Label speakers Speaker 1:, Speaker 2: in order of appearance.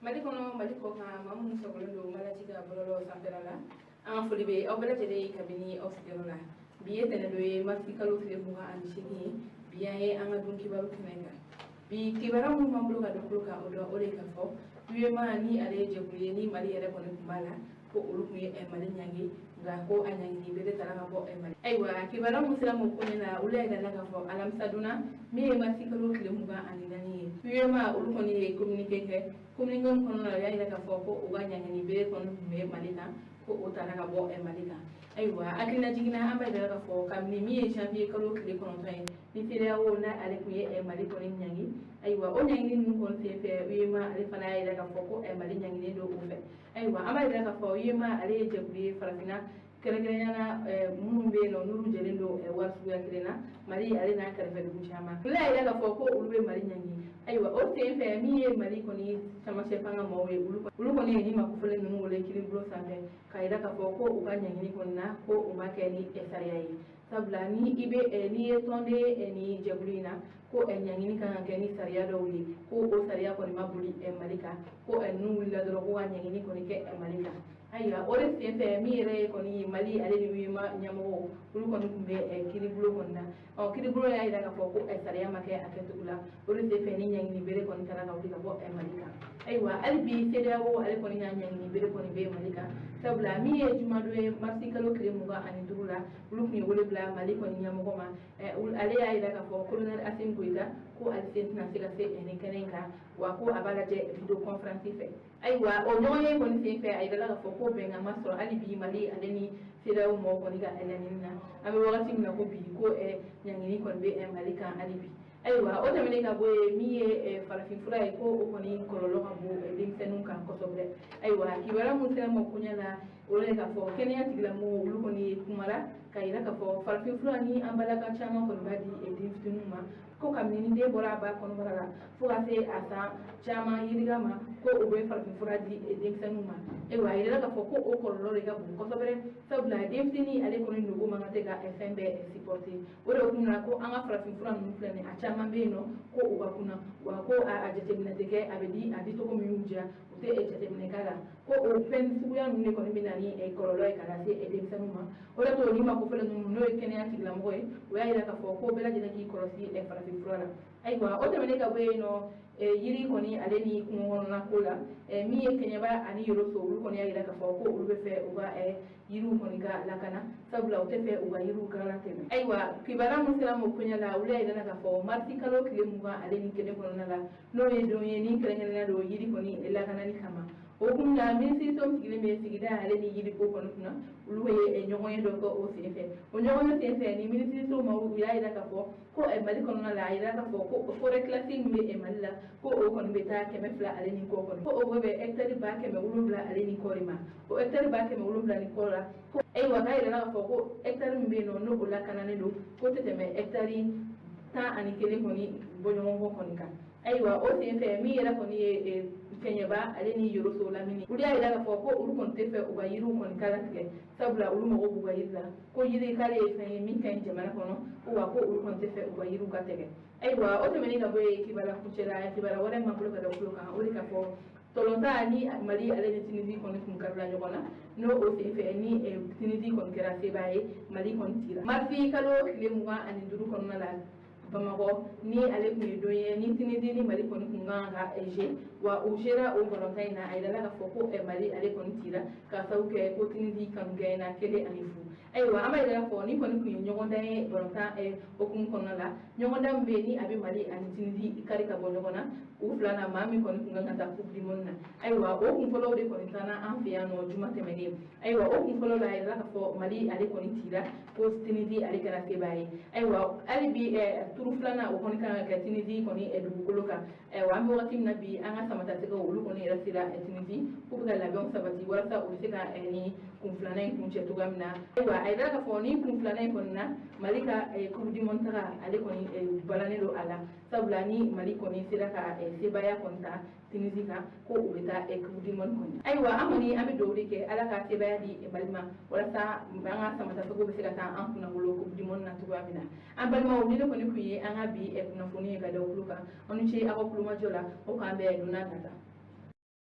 Speaker 1: Mali kɔnɔ, Mali kɔ kan, maa minnu sɔgɔlen don Malati ka bɔlɔlɔ sanfɛla la, an ka foli bɛ aw bɛɛ lajɛlen ye kabini aw sigiyɔrɔ la. Bi ye tɛnɛn don ye, marisi kalo tile 28 ye. Bi an ye an ka don kibaru kɛnɛ kan. Bi kibaruya minnu b'an bolo ka da tulo kan, o dɔn o de ka fɔ UEMOA, ni ale ye jɛkulu ye ni Mali yɛrɛ kɔni tun b'a la, ko olu tun ye Mali ɲangi, nka ko a ɲangini bere taara ka bɔ Mali. Ayiwa, kibaruya min sera m'o ko ɲɛ la, olu y'a yira k'a fɔ alamisa donna min ye marisi kalo tile 24 ye, UEMOA olu kɔni ye communiqué kɛ. Communiqué min kɔnɔna la, u y'a yira k'a fɔ ko u ka ɲangini bere kɔni tun bɛ Mali kan, ko o taara ka bɔ Mali kan. Ayiwa, hakilina jiginna, an b'a yira k'a fɔ kabini min ye janvier kalo tile 9 ye, ni CEDEAO n'a ale tun ye Mali kɔni ɲangi. Ayiwa, o ɲangini ninnu kɔni senfɛ, UEMOA ale fana y'a yira k'a fɔ ko Mali ɲanginen don o fɛ. Ayiwa, an b'a yira k'a fɔ UEMOA ale ye jɛkulu ye farafinna, kɛrɛnkɛrɛnnenya la minnu bɛ yen nɔ n'olu jɛlen don wari suguya kelen na, Mali ale n'a kɛrɛfɛ dugu caman. Olu y'a yira k'a fɔ ko olu bɛ Mali ɲangi. Ayiwa, o sen fɛ, min ye Mali kɔni camancɛ fanga maaw ye, olu kɔni ye ni makofɔlen ninnu wele kiiribulon sanfɛ k'a yira k'a fɔ ko u ka ɲangini kɔni na, ko u ma kɛ ni sariya ye, sabula ni i bɛ n'i ye tɔnden ni jɛkulu in na, ko ɲangini kan ka kɛ ni sariya dɔw ye, ko o sariya kɔni ma boli Mali kan, ko ninnu wulila dɔrɔn ko ka ɲangini kɔni kɛ Mali kan. Ayiwa, o de sen fɛ, min yɛrɛ ye kɔni Mali ale ni UEMOA ɲɛmɔgɔw, olu kɔni tun bɛ kiiribulon kɔni na. Ɔ, kiiribulon y'a jira k'a fɔ ko sariya ma kɛ a kɛcogo la. O de sen fɛ ni ɲangini bere kɔni taara ka wuli ka bɔ Mali kan. Ayiwa, hali bi CEDEAO ale kɔni ka ɲangini bere kɔni bɛ Mali kan, sabula min ye jumadon ye, marisi kalo tile 25 la, olu tun ye wele bila Mali kɔni ɲɛmɔgɔ ma. Ale y'a jira k'a fɔ colonel Assimi Goïta ko ale sen tɛna se ka se nin kɛnɛ in kan, wa ko a b'a lajɛ vidéo conférence fɛ. Ayiwa, o ɲɔgɔnye kɔni sen fɛ, a yirala k'a fɔ ko bɛnkan ma sɔrɔ hali bi Mali ale ni CEDEAO mɔgɔw kɔni ka laɲini na. An bɛ wagati min na ko bi, ko ɲangini kɔni bɛ Mali kan hali bi. Ayiwa, o tɛmɛnen ka bɔ yen, min ye farafinfura ye, ko o kɔni kɔlɔlɔ ka bon denmisɛnninw kan kosɛbɛ. Ayiwa, kibaruya min sera ma koɲɛ la, o ye k'a fɔ kɛnɛya tigilamɔgɔw olu kɔni ye kumara ka yira k'a fɔ farafinfura ni an balaka caman kɔni b'a di den fitininw ma, ko kabini ni den bɔra a ba kɔnɔbara la fo ka se a san caman yirika ma, ko u bɛ farafinfura di denmisɛnninw ma. Ayiwa, a yirala k'a fɔ ko o kɔlɔlɔ de ka bon kosɛbɛ, sabula den fitinin ale kɔni nogo man kan tɛ ka fɛn bɛɛ supporter. O de kun na ko an ka farafinfura ninnu filɛ nin ye, a caman bɛ yen nɔ ko u ka kunna, wa ko a jateminɛ tɛ kɛ, a bɛ di a di cogo min y'u diya, u tɛ jateminɛ k'a la, ko o fɛn suguya ninnu de kɔni bɛ na ni kɔlɔlɔ ye ka lase denmisɛnninw ma. O de to ni mako fɔlɔ ninnu, n'o ye kɛnɛya tigilamɔgɔ ye, o y'a yira k'a fɔ ko bɛɛ lajɛlen k'i kɔlɔsi farafinfura la. Ayiwa, o tɛmɛnen ka bɔ yen nɔ, yiri kɔni ale ni kungo kɔnɔna ko la, min ye Kɛɲɛba ani Yoroso, olu kɔni y'a yira k'a fɔ ko olu bɛ fɛ u ka yiriw kɔni ka lakana, sabula u tɛ fɛ u ka yiriw ka latɛmɛ. Ayiwa, kibaruya min sera m'o koɲɛ la, olu y'a yira k'a fɔ marisi kalo tile 21 kɔnɔna la, n'o ye don ye ni kɛrɛnkɛrɛnnenya don yiri kɔni lakanani kama. O kun na, minisiriso min sigilen bɛ sigida ale ni yiriko kɔni kunna, olu ye ɲɔgɔn ye dɔ kɛ o senfɛ. O ɲɔgɔn ye senfɛ ni minisiriso ma, u y'a yira k'a fɔ ko Mali kɔnɔna la, a yira k'a fɔ ko forêt classée min bɛ Mali la, ko o kɔni bɛ taa 200 ale ni kɔ kɔni, ko o bɛ bɛn hectare 700,000 ale ni kɔ de ma. O hectare 700,000 ni kɔ la, ko ayiwa, k'a yira k'a fɔ ko hectare min bɛ yen nɔ n'o lakananen don, k'o tɛ tɛmɛ hectare 11 kɔni bɔɲɔgɔnko kɔni kan. Ayiwa, o senfɛ, min yɛrɛ kɔni ye Kɛɲɛba ale ni Yoroso lamini, olu y'a yira k'a fɔ ko olu kɔni tɛ fɛ u ka yiriw kɔni kala tigɛ, sabula olu mago b'u ka yiri la, ko yiri k'ale ye fɛn ye min ka ɲi jamana kɔnɔ, ko wa ko olu kɔni tɛ fɛ u ka yiriw ka tigɛ. Ayiwa, o tɛmɛnen ka bɔ yen, kibaruya kuncɛ la, kibaruya wɛrɛ min b'an bolo ka da tulo kan, o de k'a fɔ tɔlɔnta ni Mali ale ni Tunisie kɔni tun karila ɲɔgɔn na, n'o o senfɛ ni Tunisie kɔni kɛra sebaa ye, Mali kɔni tira. Marisi kalo tile 25 kɔnɔna la Bamakɔ, ni ale tun ye don ye ni Tunisie ni Mali kɔni tun kan ka jouer, wa u sera o balontan in na, a yirala k'a fɔ ko Mali ale kɔni tira k'a sababu kɛ ko Tunisie kanu gɛnna 1-0. Ayiwa, an b'a yira k'a fɔ ni kɔni tun ye ɲɔgɔndan ye balontan hukumu kɔnɔna la, ɲɔgɔndan min bɛ yen ni a bɛ Mali ani Tunisie kari ka bɔ ɲɔgɔn na, u fila na maa min kɔni tun kan ka taa Coupe du monde na. Ayiwa, o kun fɔlɔw de kɔni taara an fɛ yan nɔ juma tɛmɛnen. Ayiwa, o kun fɔlɔ la, a yirala k'a fɔ Mali ale kɔni tira, ko Tunisie ale kɛra sebaa ye. Ayiwa, hali bi tour filanan o kɔni kan ka kɛ Tunisie kɔni dugukolo kan. Ayiwa, an bɛ wagati min na bi, an ka samatasɛgɛw olu kɔni yɛrɛ sera Tunisie k'u bɛ ka labɛnw sabati walasa u bɛ se ka ni kun filanan in kuncɛ cogoya min na. Ayiwa, a yirala k'a fɔ ni kun filanan in kɔni na, Mali ka Coupe du monde taga ale kɔni balannen don a la, sabula ni Mali kɔni sera ka sebaaya kɔni ta Tunisie kan, ko u bɛ taa Coupe du monde kɔni. Ayiwa, an kɔni an bɛ dugawu de kɛ, Ala ka sebaaya di Mali ma walasa an ka samatasɛgɛw bɛ se ka taa an kunna wolo Coupe du monde na cogoya min na. An balimaw, ni ne kɔni tun ye an ka bi kunnafoni ye ka da tulo kan, aw ni ce aw ka kulomajɔ la. O k'an bɛn don n'a nata.